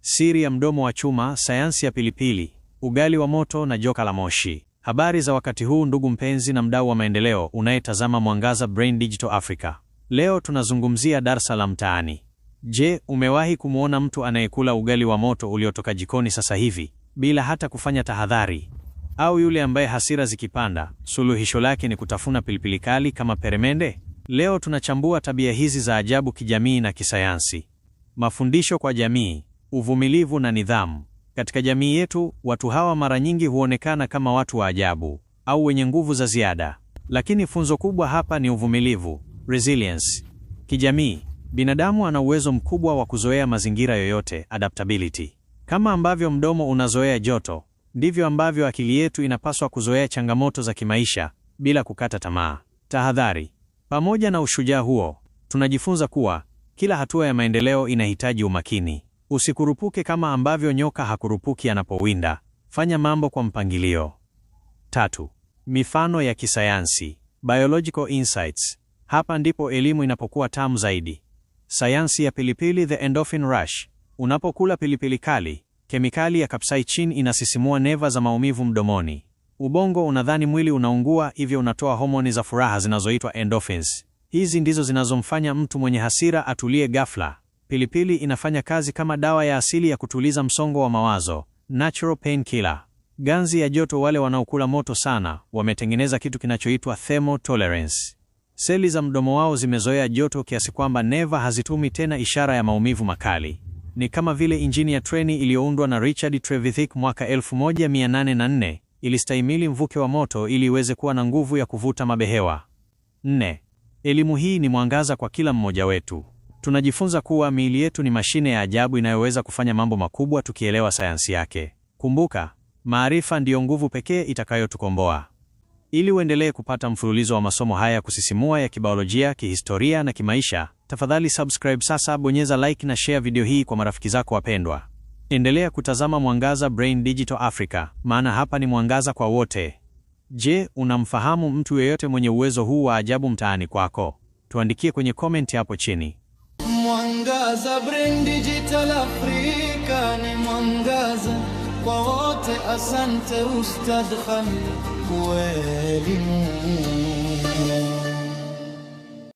Siri ya mdomo wa chuma, sayansi ya pilipili, ugali wa moto na joka la moshi. Habari za wakati huu, ndugu mpenzi na mdau wa maendeleo unayetazama Mwangaza Brain Digital Africa. Leo tunazungumzia darsa la mtaani. Je, umewahi kumwona mtu anayekula ugali wa moto uliotoka jikoni sasa hivi bila hata kufanya tahadhari? Au yule ambaye hasira zikipanda, suluhisho lake ni kutafuna pilipili kali kama peremende? Leo tunachambua tabia hizi za ajabu kijamii na kisayansi. Mafundisho kwa jamii: uvumilivu na nidhamu. Katika jamii yetu, watu hawa mara nyingi huonekana kama watu wa ajabu au wenye nguvu za ziada, lakini funzo kubwa hapa ni uvumilivu, resilience. Kijamii, binadamu ana uwezo mkubwa wa kuzoea mazingira yoyote, adaptability. Kama ambavyo mdomo unazoea joto, ndivyo ambavyo akili yetu inapaswa kuzoea changamoto za kimaisha bila kukata tamaa. Tahadhari. Pamoja na ushujaa huo, tunajifunza kuwa kila hatua ya maendeleo inahitaji umakini. Usikurupuke kama ambavyo nyoka hakurupuki anapowinda. Fanya mambo kwa mpangilio. Tatu, mifano ya kisayansi, biological insights. Hapa ndipo elimu inapokuwa tamu zaidi. Sayansi ya pilipili, the endorphin rush. Unapokula pilipili kali, kemikali ya capsaicin inasisimua neva za maumivu mdomoni. Ubongo unadhani mwili unaungua, hivyo unatoa homoni za furaha zinazoitwa endorphins. Hizi ndizo zinazomfanya mtu mwenye hasira atulie ghafla. Pilipili inafanya kazi kama dawa ya asili ya kutuliza msongo wa mawazo, natural painkiller. Ganzi ya joto, wale wanaokula moto sana wametengeneza kitu kinachoitwa thermotolerance. Seli za mdomo wao zimezoea joto kiasi kwamba neva hazitumi tena ishara ya maumivu makali. Ni kama vile injini ya treni iliyoundwa na Richard Trevithick mwaka 1804 ilistahimili mvuke wa moto ili iweze kuwa na nguvu ya kuvuta mabehewa. Nne, elimu hii ni mwangaza kwa kila mmoja wetu. Tunajifunza kuwa miili yetu ni mashine ya ajabu inayoweza kufanya mambo makubwa tukielewa sayansi yake. Kumbuka, maarifa ndiyo nguvu pekee itakayotukomboa. Ili uendelee kupata mfululizo wa masomo haya ya kusisimua ya kibiolojia, kihistoria na kimaisha, tafadhali subscribe sasa, bonyeza like na share video hii kwa marafiki zako wapendwa. Endelea kutazama Mwangaza Brain Digital Africa, maana hapa ni mwangaza kwa wote. Je, unamfahamu mtu yeyote mwenye uwezo huu wa ajabu mtaani kwako? Tuandikie kwenye comment hapo chini. Mwangaza Brain Digital Africa ni mwangaza kwa wote. Asante Ustadh Khalid kwa elimu.